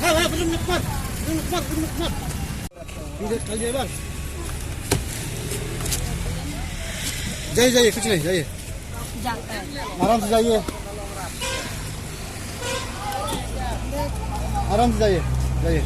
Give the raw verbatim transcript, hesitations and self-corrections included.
हाँ, हाँ, belum nikmat. Belum nikmat, belum nikmat. ये चल जाए बस। जाइए, जाइए, कुछ नहीं, जाइए। जाता है। आराम से जाइए। आराम से जाइए, जाइए।